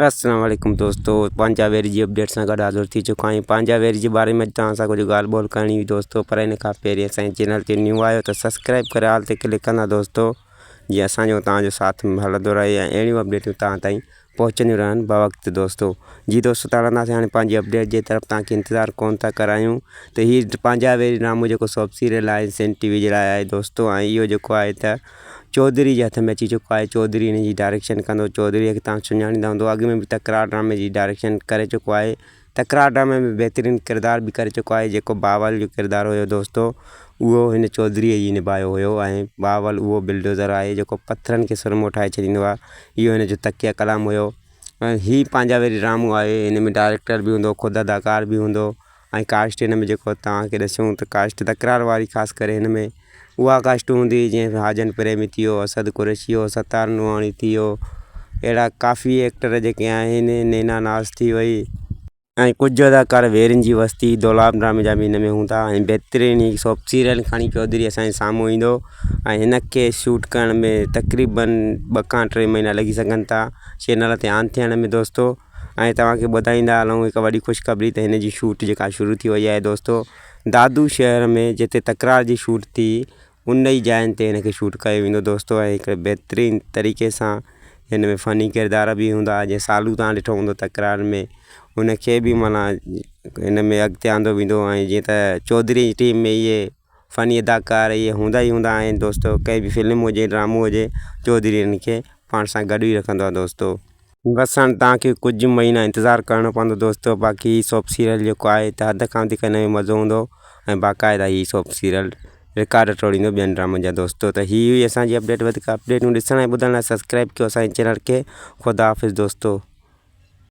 السلام عليڪم دوستو پنهنجا ويري جي اپڊيٽ سان گڏ حاضر ٿي چڪا آهيون پنهنجا ويري جي باري ۾ توهان سان ڪجهه ڳالهه ٻولهه ڪرڻي هئي دوستو پر ان کان پهرين اسان جي چينل تي نيو آهيو ته سبسڪرائب ڪري آل تي ڪلڪ ڪندا دوستو جي اسان جو توهان جو ساٿ هلندو رهي ۽ اهڙيون اپڊيٽون توهان تائين پهچنديون رهن بوقت دوستو جي دوستو ته هلنداسين هاڻي پنهنجي اپڊيٽ جي طرف توهان کي انتظار ڪون ٿا ڪرايون ته هي پنهنجا ويري ڊرامو جيڪو سوپ سيريل آهي سنڌ ٽي وي جي لاء آهي دوستو ۽ اهو جيڪو آهي ته چوڌري جي هٿ ۾ اچي چڪو آهي چوڌري هن جي ڊائريڪشن ڪندو چوڌري کي تان سڃاڻيندا هوندو اڳ ۾ به تڪرار ڊرامي جي ڊائريڪشن ڪري چڪو آهي تڪرار ڊرامي ۾ بهترين ڪردار به ڪري چڪو آهي جيڪو باول جو ڪردار هيو دوستو اهو هن چوڌري ئي نڀايو هيو ۽ باول اهو بلڊوزر آهي جيڪو پٿرن کي سرمو ٺاهي ڇڏيندو آهي اهو هن جو تڪيه ڪلام هيو ۽ هي پنهنجا وري ڊرامو آهي هن ۾ ڊائريڪٽر به هوندو خود اداڪار به هوندو ۽ ڪاسٽ هن ۾ جيڪو توهان کي ڏسون ته ڪاسٽ تڪرار واري خاص ڪري هن ۾ اها ڪاسٽ هوندي جيئن حاجن پريمي ٿي ويو اسد قريشي هو ستار نوحاڻي ٿي ويو اهڙا ڪافي ايڪٽر جيڪي آهن نينا ناز ٿي وئي ۽ ڪجهه اداڪار ويرين جي وستي دولاب ڊرامي جا به هن ۾ هوندا ۽ بهترين هي سوپ سيريل کڻي چوڌري اسان جي سامهون ايندو ۽ هن کي شوٽ ڪرڻ ۾ تقريبن ٻه کان ٽي مهينا لڳي سگهن ٿا چينل تي آن ٿيڻ ۾ دوستو ۽ توهان کي ٻڌائيندا هلون هڪ وڏي خوشخبري ته هن جي شوٽ جيڪا شروع ٿي وئي آهي دوستو دادو شهر ۾ جتي تڪرار جي شوٽ ٿي ان ئي جاين تي هن کي شوٽ ڪيو ويندو دوستو ۽ هڪ بهترين طريقي سان هن ۾ فني ڪردار به هوندا جيئن سالو توهان ڏٺو هوندو تڪرار ۾ ان کي به معنيٰ هن ۾ اڳتي آندو ويندو ۽ جيئن ته چوڌري جي ٽيم ۾ اهي فني اداڪار اهي هوندا ئي هوندا آهن دوستو ڪنهن به فلم هجي ڊرامو هجي چوڌري انهن کي پاڻ سان گڏ ئي رکندو آهي دوستو. بس هاڻ توهان کي ڪجهه مهينا انتظار ڪرڻو پوندو دوستو باقي هي سوپ سيريل جيڪو آهي ته حد کان وڌيڪ هن ۾ مزو هوندو ۽ باقاعده هي سوپ سيريل رڪارڊ ٽوڙيندو ٻين ڊرامن جا دوستو ته هي هئي اسان جي اپڊيٽ وڌيڪ اپڊيٽون ڏسڻ ۽ ٻڌڻ لاء سبسڪرائب ڪيو اسان جي چينل کي خدا حافظ دوستو.